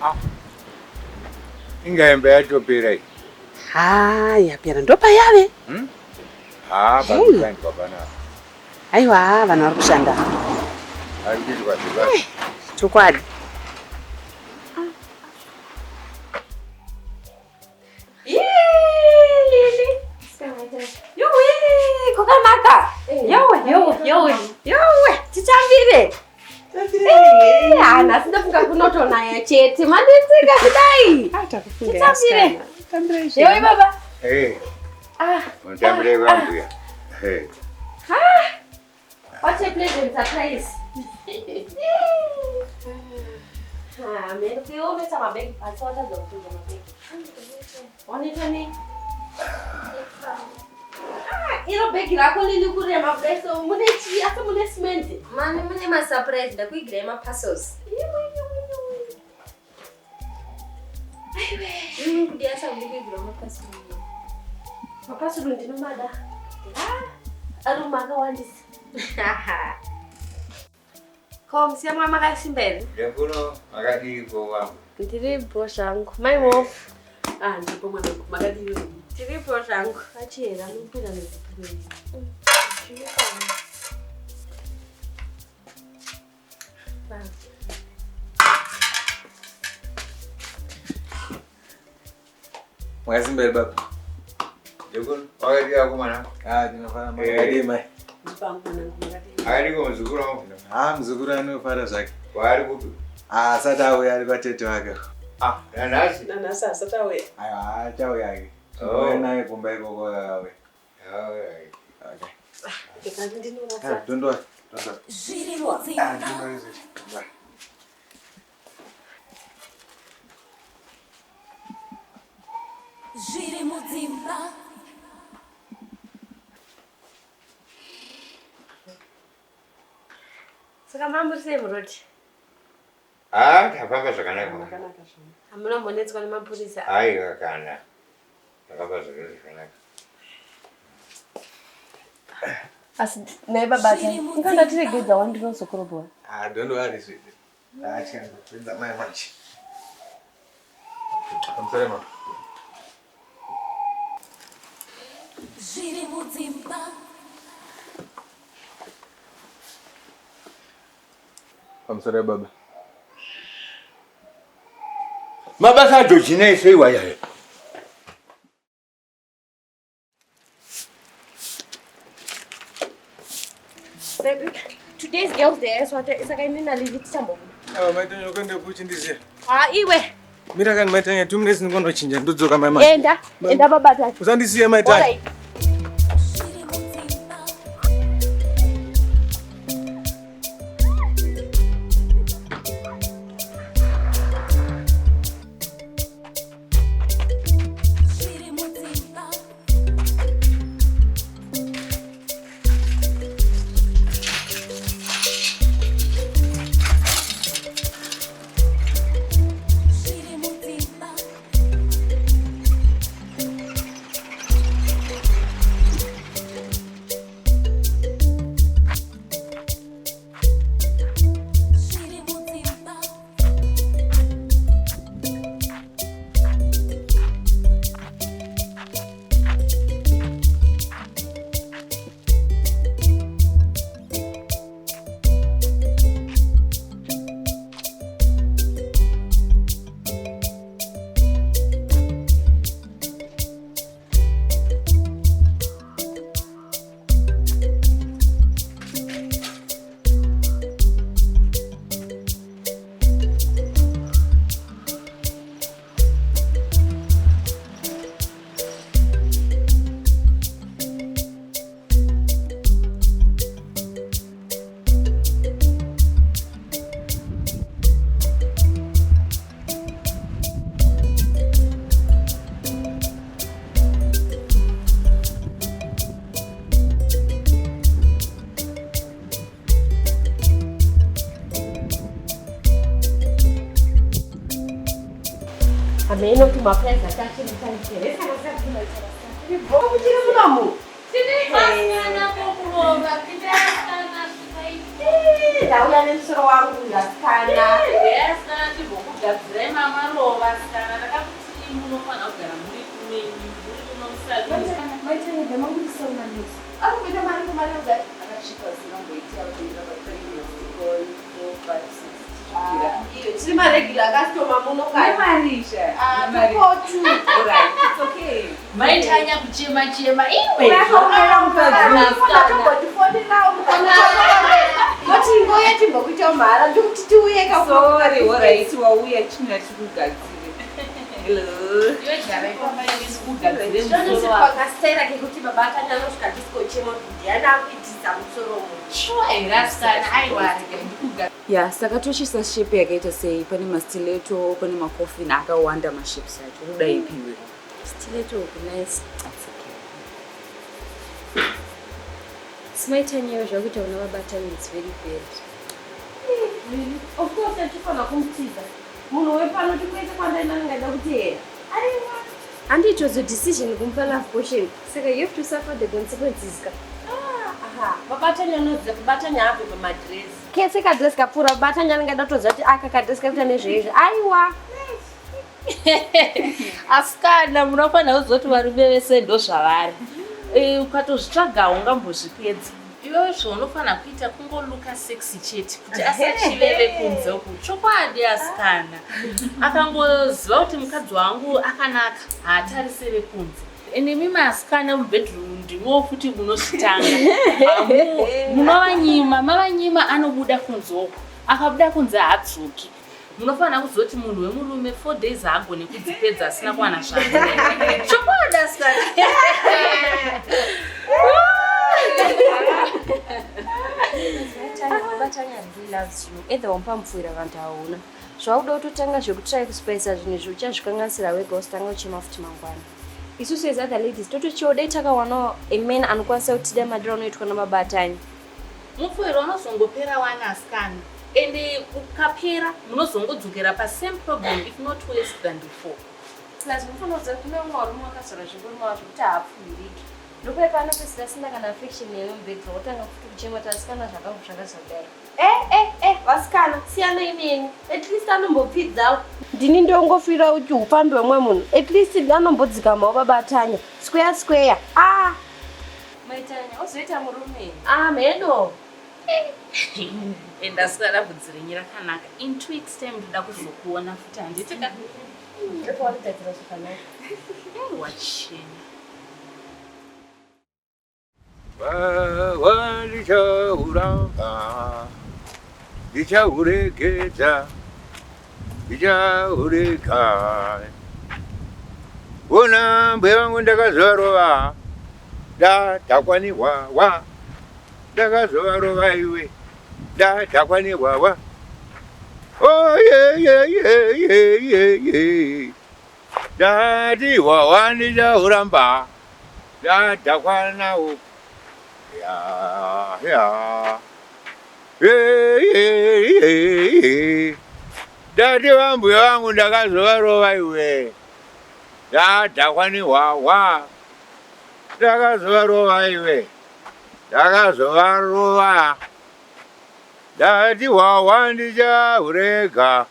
Ah. Inga hembe yatopera iyi. Ha, yapera ndopayave. Hmm? Ha, pakusaindwa panapa. Aiwa, vanhu vari kushanda. Ari kuitwa zvebasa. Chokwadi. Kwakanaka. Yowe, yowe, yowe, yowe, titambire. Eh, nhasi ndofunga kunotonaya chete. Manditsika kudai. Titambire. Yowe baba. Eh. Ah. Mutambire kwambuya. Eh. Ah. What a pleasant surprise. Ah, mimi kuomesa mabegi pasi watadza kutunza mabegi. Wanoita nei? Ah, iro bhegi rako lili kurema kudai so mune chii asi mune simende? Mani mune masurprise ndakuigirai maparcels. Aiwe. Kudiyasa ndikuigira maparcel. Maparcel ndinomada. Ah, aruma akawandisa. Ko musiyamwa makasimba here? Ndekuno makadiiko wangu? Ndiripo zvangu. Mai Wolf. Ah, ndipo mwanangu, makadii? Tiripo zvangu. Achihera munopinda nezipinei. Mwakasimba here baba? Ndekuno wakadii akomana? Ah, tinofara makadii mai? Ariko muzukuru wangu. Ah, muzukuru anofara zvake. Kwaari kupi? Ah, asati auya ari kwatete wake. Ah, nanhasi? Nanhasi asati auya. Aiwa, achauya hake. Oh. Naye kumba ikoko auya. Alright. Okay. Ndikati ndinorasa. Ah, don't worry. Don't worry. Zviri Ah, mudzimba. don't worry. Don't worry. Zviri mudzimba. Saka mamuri sei muroti? Ah, tafamba zvakanaka. Makanaka zvangu. Hamuna mbonetswa nemapurisa. Aiwa kana. Takafamba zvakanaka. Asi naye baba ungandatiregedza wandinozokorobwa. Ah, don't worry, sweetie. Ah, chikandopinza mai manje. I'm sorry, mama. Zviri mudzimba. Pamusoro baba. Mabasa aJojina ese iwaya. Baby, today's girls day, so saka ini naLily tichambobuda. Awa maitanya kuenda kuchindiziya. Ah, iwe. Mira kani maitanya 2 minutes ndikondochinja ndodzoka mai manje. Enda, enda baba tati. Usandisiye maitanya. Alright. Zviri mudzimba. Zviri mudzimba. Zviri mudzimba. Hameno kuti maprice acho achiri here kana kuchiri munomu. Ndauya nemusoro wangu ndasikana. Asikana timbokugadzirai mamarova asikana ndakakuti munofanira kugara muri kumenyu muri kuno musaluni. Ari kuita mari kumari Akasvika usingamboiti akuenda pa 3 4 5 6 Iyo tiri maregular customer muno kani. Nemarisha. Ah, tukotu. Alright, it's okay. Maitanya kuchema chema iwe. Ngoti ngoya timbokuita mhara ndikuti tiuye ka Sorry, alright, wauya chimwe achikugadzire. Hello. Iwe garai pamba iwe ndikugadzire musoro wako. Pakasitera kekuti baba akanyanya disco chema kuti ndiani akuitisa musoro mu. Shuwa here asikana aiwa rega ndikugadzire. Ya, saka tochisa shape yakaita sei? Pane mastiletto, pane macoffin akawanda mashapes acho. Unoda ipi iwe? Stiletto would be nice. That's okay. Simaitanya zvakuita una babatanya it's very bad. Really? Of course achifana kumutiza. Munhu wepano tikuese kwandaenda ndingaida kuti here. Aiwa. And it was a decision kumupa love potion. Saka you have to suffer the consequences ka. Aha, babatanya anoziva babatanya abve pamadhirezi. Kese kadhirezi kapfuura babatanya anenge toziva kuti aka kadhirezi kakuita nezveizvi. Aiwa. Asikana munofanira kuziva kuti varume vese ndozvavari. Ukatozvitsvaga ungambozvipedza. Iwewe zvaunofanira kuita kungoluka sexy chete kuti asachiveve kunze uku. Chokwadi asikana. Akangoziva kuti mukadzi wangu akanaka haatarisire kunze. Ende imi asikana mubedroom ndimo futi munozvitanga. Munovanyima, mavanyima anobuda kunze uku. Akabuda kunze haadzoki. Munofanira kuziva kuti munhu wemurume 4 days haagoni kudzipedza asina kuwana zvake. Chokwadi asikana. Babatanya really loves you. Either wamupa mupfuwira vanhu hauna. Zvauda kutotanga zvekutry kuspicer zvinhu izvi uchazvikanganisira wega usitanga uchema futi mangwana. Isusu as other ladies totochiwo dai takawanawo a man anokwanisa kutida madiro anoitwa nababatanya. Mupfuwiro unozongopera wani asikana. Ende ukapera munozongodzokera pasame problem if not worse than before. Plus munofanira kuziva kuti kune vamwe varume vakazora zvingori zvekuti haapfuwiriki. Ndopai paanopedzisira asina kana affection newe mubedroom wotanga futi kuchema kuti asikana zvakabva zvakazodai. Eh, vasikana, siyana imeni. At least anombopfidzawo. Ndini ndongofira kuti upambi wemwe munhu. At least anombodzikamawo babatanya. Square square. Ah, Maitanya ozoita murume. ah mhedo. Ende asikana bvudzi renyu rakanaka. In 2 weeks time ndoda kuzokuona futi handiti ka? Ndopawanogadzira zvakanaka. Wachena. Wawa ndichauramba, ndichauregedza, ndichaurega. Ona mbuya vangu ndakazovarova, ndadhakwa nehwahwa, ndakazovarova iwe, ndadhakwa nehwahwa. Oh, ye, ye, ye, ye, ye, ye. Ndati hwahwa ndichauramba, ndadhakwa nawo. Ya, ya. Ye, ye, ye, ye. Ndati vambuya vangu ndakazovarova iwe. Ndadhakwa nehwahwa. Ndakazovarova iwe. Ndakazovarova. Ndati hwahwa ndichaurega.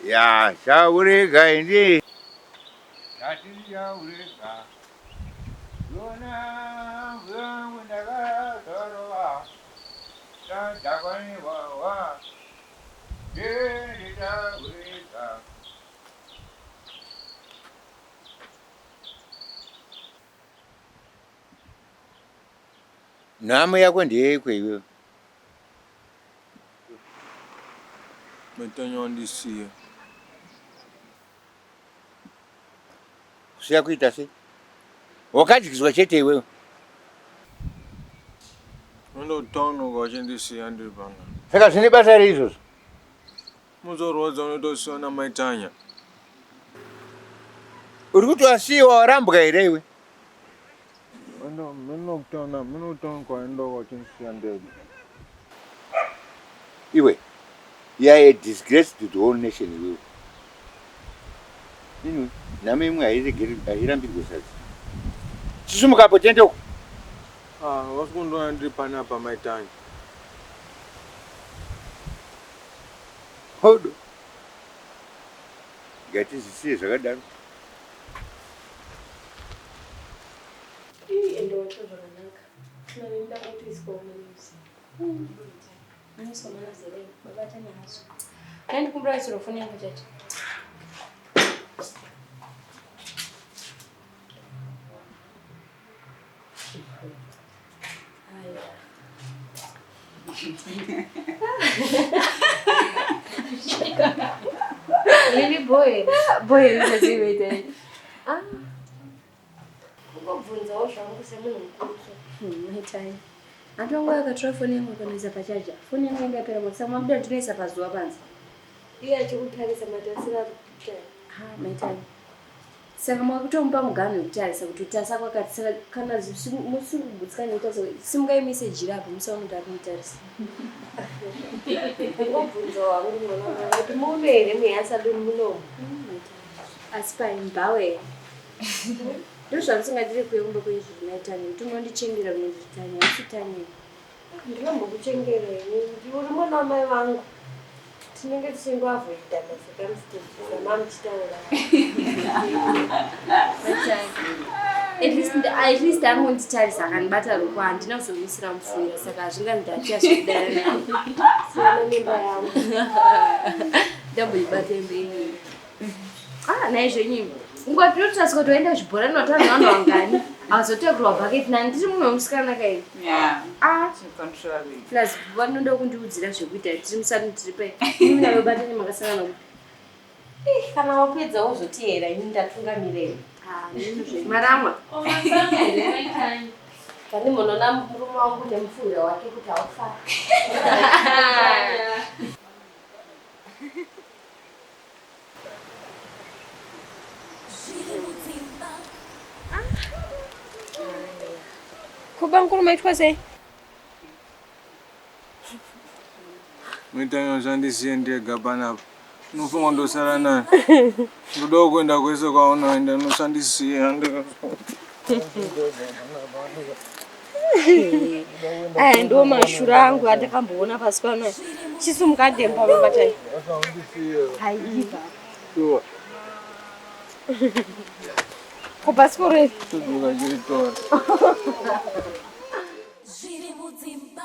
Ya, chaurega ini. Ndati ndichaurega. Yona mbuya vangu ndakazovarova. Ndadhakwa nehwahwa. Ndichaurega. Nhamo yako ndeyeiko iwewe? Maitanya wandisiya. Kusiya kuita sei? Wakadyiswa chete iwewe. Unoenda kutauni uko wachindisiya ndiri pano. Saka zvine basa rei izvozvo? Muzorwadza unotosiwa naMaitanya. Uri kuti wasiyiwa warambwa here iwe? Mino kutauni, mino kutauni kwaenda uko wachindisiya ndega. Iwe, you are a disgrace to the whole nation iwewe. Inwe nhamo imwe hairegeri hairambirwe sadza. Chisumuka apo tiende uko. Ah, wasi kundiona ndiri panapa maitanya. Hodo. Ngatizisiye zvakadaro. Ii, ende wacho zvakanaka. Nani ndakutoiswawo manews. Manews manazerei, baba Tanya haso. Nani ndikumbira isiro foni yangu chacho. Lily boy. Boy uchazivaita. Ah. Kungobvunzawo zvangu semunhu mukuru so. Maitanya. Antu wangu akatora foni yangu akanoisa pachaja. Foni yangu yanga yapera moto. Saka mabuda ndinoisa pazuva panze. Iye achikutarisa matasira ari kutarisa. Ha, maitanya. Saka makutomupa muganhu wekutarisa kuti utarisa kwakati saka kana musiri kugutsikana nekutarisa simukai muise jira apo musaona kuti ari kumutarisa. Kungobvunzawo hangu mwana wangu kuti muno here muyasaluni munomu. Asi paimbawe. Ndozvamusingadiri kuyekumba kwezviri maitanya kuti unondichengera unonditanya asi tanya. Ndinombokuchengera ini. Uri mwana wamai vangu. Tinenge tichingoavoida macircumstances amamuchitaura. At least angonditarisa akandibata ruoko handina kuzomuisira mupfuura saka hazvingandidatya zvekudara naye. Siyana nemba yangu. Ndamboibata imba yenyu. Ah, naizvo nguva tinotarisa kuti waenda kuzvibhorani watanga vanhu vangani azotakurwa bhaketi nani ndiri munhu wemusikana kai. Yeah. Ah. To control it. Plus vanoda kundiudzira zvekuita tiri musani tiri pai. Imi navabatani makasangana kupi? Ih, kana wapedza wozotiyera ini ndatungamirei. Ah, maramwa. Omasanga here maitanya. Kani munoona murume wangu nemupfuura wake kuti haufari. Zviri mudzimba. Kuba nkuru maitwa sei? Maitanya usandisiye ndega panapa. Unofunga ndosara naye. Ndoda kuenda kwese kwaunoenda unosandisiya ndega. Aya ndiwo mashura angu andakamboona pasi pano. Chisumuka ndemba baba Tanya. Haiva. Sure. Ko bhasikoro iri? Todzoka chiritora. Zviri mudzimba.